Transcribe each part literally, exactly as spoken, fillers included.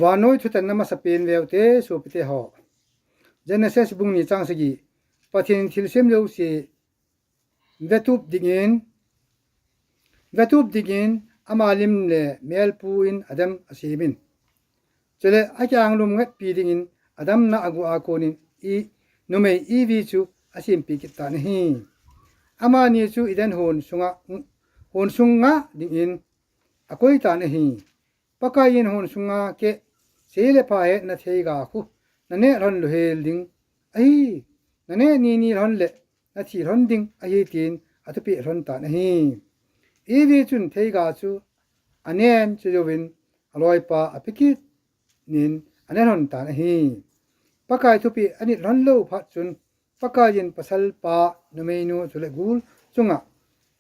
Vannoi thutanna masapen veute sopite ho. Genesis bung ni chang sagi. Pathen in thilsem jouse vetup dingin, vetup dingin ama lim le mel puin Adam asemin. Chule akiang lum ngatpi dingin Adam na agu a konin i numei Evi chu asempi kit tan ahi. Amani chu Eden hon sunga, hon sunga dingin akoi tan ahi. Pakaiyin hon sunga keh, sei le pha hetna theiga khu naneh lhon louhel ding ahi. Naneh nini lhon le nathi lhon ding ahi tin athupeh lhon tan ahi. Evi chun theiga chu anen, chujouvin aloipa ape kit nin ane lhon tan ahi. Pakai thupeh anit lhon lou phat chun Pakaiyin pasalpa, numeinu chule gul chunga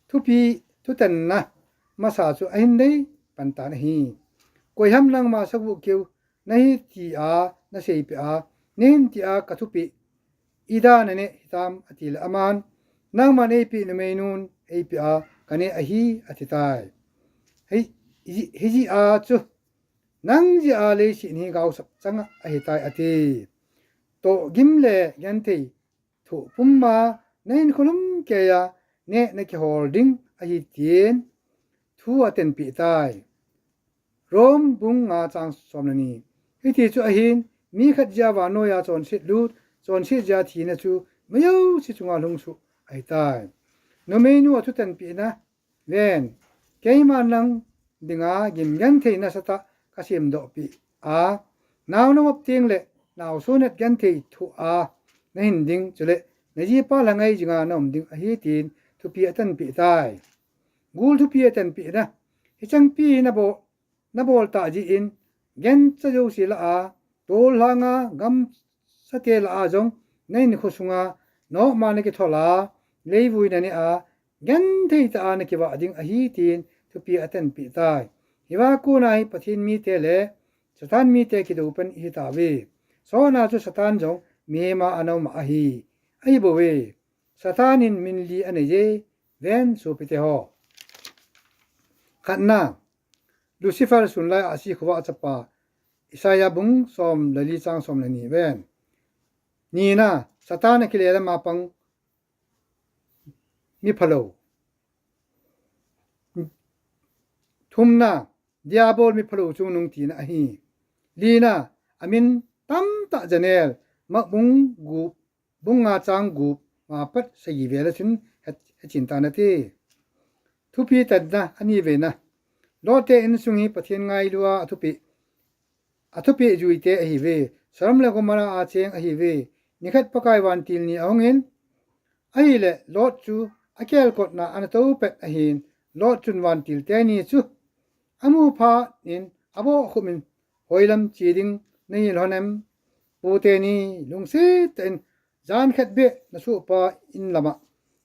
thupi, thutanna masa chu ahin nei pan tan ahi. Koiham nangma saguh keu nahi tia naseipeh a, nahin tia kathupeh ida naneh hitam, atile aman, nangman eipeh numeinun eipeh a, kaneh ahi, atitai. Hei, hi, hijeh a chu nang jeh a leiset hi gaosap chang ahitai, ati. Tohgim le genthei thoh puma nahinkho lum keiya neh nakihol ding ahi, tin thu atanpeh tai. Rom bung nga chang som le ni. Hiti chu ahin, mi khat jeh a vannoiya chonset lut, chonset jeh a thina chu mi jouse chunga lhungsuh ahitai. Numeinu athutanpehna, ven, keiman nang dinga gimgenthei nasatah kasemdohpeh a, nao nangop teng le naoso nat genthei thoh a nahin ding, chule najipa lhangai jinga naum ding ahi, tin thupi atanpeh tai. Gul thupi atanpehna, hichengpi hi nabol, nabol tah jeh in, gancha jouse lah a, tol lhanga gamsate lah a jong nahinkho sunga nopma nakithol a, leivui naneh a, genthei tah a nakivah ding ahi, tin thupi atanpeh tai. Hiva kona hi Pathen mite le Satan mite kidou pen ihitauve. Sotna chu Satan jong mihema anauma ahi. Ahibouve. Satan in min li aneiye, ven sopite ho. Khatna, Lucifer sunlai ahsi khovah chapa, Isaiah bung som le li chang som le ni, ven. Nina, Satan akile lama pang miphalou. Thumna, Diabol miphalou chungnung tina ahi. Lina, amin tamtah janel, Mark bung gup, bung nga chang gup, nga pat sagi vela chun het, hetchin tan ati. Thupi tanna, ani vena, Lot te insung hi Pathen ngailua athupeh, athupeh juite ahiuve. Sodom le Gomorrah a cheng ahiuve. Nikhat Pakai vantil ni ahungin, ahile Lot chu akelkotna anatou pet ahin, Lot chun vantil teni chu amu phat in abohkhup in, hoilam che ding nahi lhonem? Pu teni, lungset tah in jan khat beh nasohpa in lama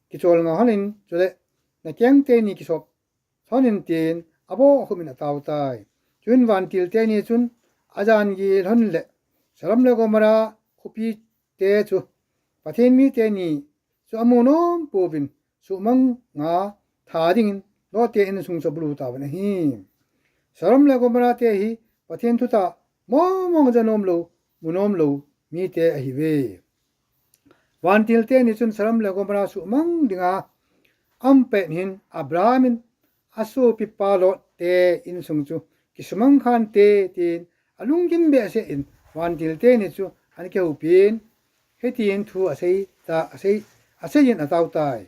kicholnga lhonin, chule nakeng teni kisop lhonin, tin abohkhup in atao tai. Chuin vantil teni chun ajan gel lhon le Sodom le Gomorrah khopi te chu Pathen mite ni chu amu nom pouvin, suhmang nga tha dingin Lot te insung chu abulu tauvin ahi. Sodom le Gomorrah te hi Pathen thutah mong mong ja nom lou, mu nom lou mite ahiuve. Vantil teni chun Sodom le Gomorrah suhmang dinga aum pet hin Abraham in asopipa Lot te insung chu kisumang khante, tin alunggim behseh in vantil teni chu ana kihoupin, hitin thu asei ta, asei, aseiyin atao tai.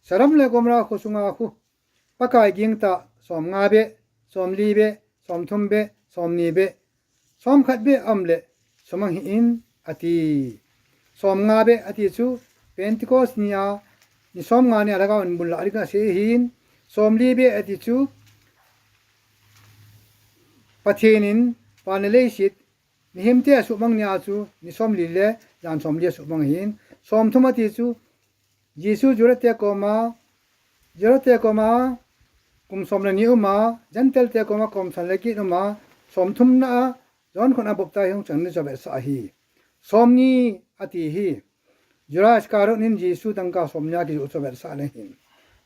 Sodom le Gomorrah khosunga khu Pakai gingtah somnga beh, somli beh, somthum beh, somni beh, somkhat beh aum le sumang hih in ati. Somnga beh ati chu Pentecost nia ni somnga nia Lhagao in bul lah ding asei ahin, somli beh ati chu Pathen in van le leiset mihemte asuhmang nia chu ni somli le jan somli asuhmang ahin, somthum ati chu Jesu Juda te koma, Juda te koma kum som le ni uma, Gentile te koma kum som le get uma, somthumna a John khun abaptize hung chang ni chu avetsah ahi. Somni ati hi Juda Iscariot in Jesu dangka somni a kijoh chu avetsahna ahin.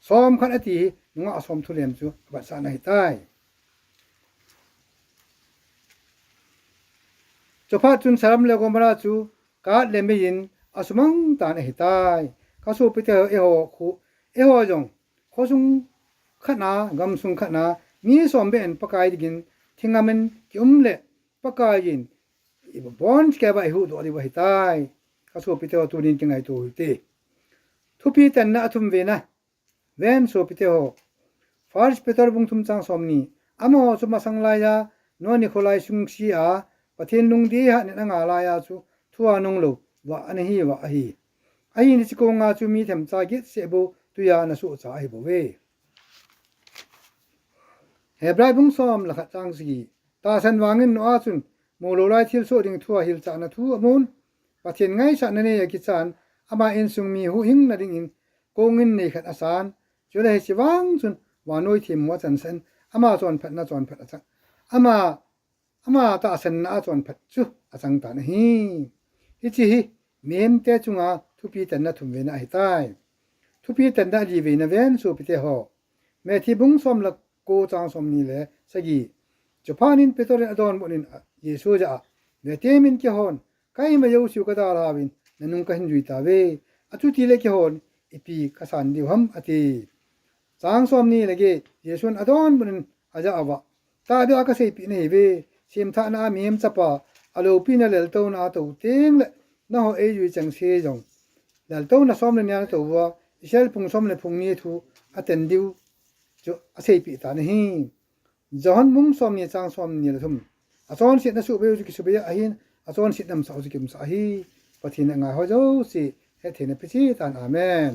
Somkhat ati hi nungah somthu lem chu avetsahna ahitai. Chuphat chun Sodom le Gomorrah chu kat le meiyin asumang tan ahitai. Ka sopite ho, eiho khu, eiho jong khosung khat na, gamsung khat na, mi som beh in Pakai dingin thingam in kium le Pakai in ibonchauva ihuhdoh diu ahitai. Ka sopite ho, tunin kingaito u hite. Thupi tanna athum vena. Ven sopite ho, First Peter bung thum chang somni, amaho chu masang laiya Noah nikho lai sung sia Pathen lungdei hahsatna anga laiya chu thua nunglou vah ana hiuva ahi. Ahin hiche konga chu mi themcha getseh bou tuiya ana sohcha ahibouve. Hebrai bung som le khat chang sagi, tahsan vangin Noah chun mulou lai thilsoh ding thua hilchahna thu amun, Pathen ngaisahna neiya kichan, ama insung mi huhhingna dingin kongin nei khat asan, chule hiche vang chun vannoi themmo achansah in, ama chonphatna chonphat achang, ama, ama tahsanna a chonphat chu achang tan ahi. Hiche hi mihemte chunga thupi tanna thum vena ahitai. Thupi tanna li vena ven sopite ho, Matthew bung som le ko chang somni le sagi, chuphat in Peter in adonbut in Jesu jah a, Vetem in keihon, ka ima jouseu kadalhauvin, nanung kahin jui tauve. Achutile keihon ipi kasan diu ham, ati. Chang somni le get, Jesun adonbut in ajah uva, tahbeh a kaseipeh nahiuve, semthahna a mihem chapa aloupina laltouna a tou tengle nangho eijui chengse jong, laltouna som le ni a natou uva, Israel phung som le phung ni thu aten diu chu aseipeh tan ahi. Johan bung somni chang somni le thum, achonsetna suhbei u chu kisubei ahin, achonset damsah u chu kiumsah ahi. Pathen in angaiho jouse hetthemna pe cheh tan. Amen.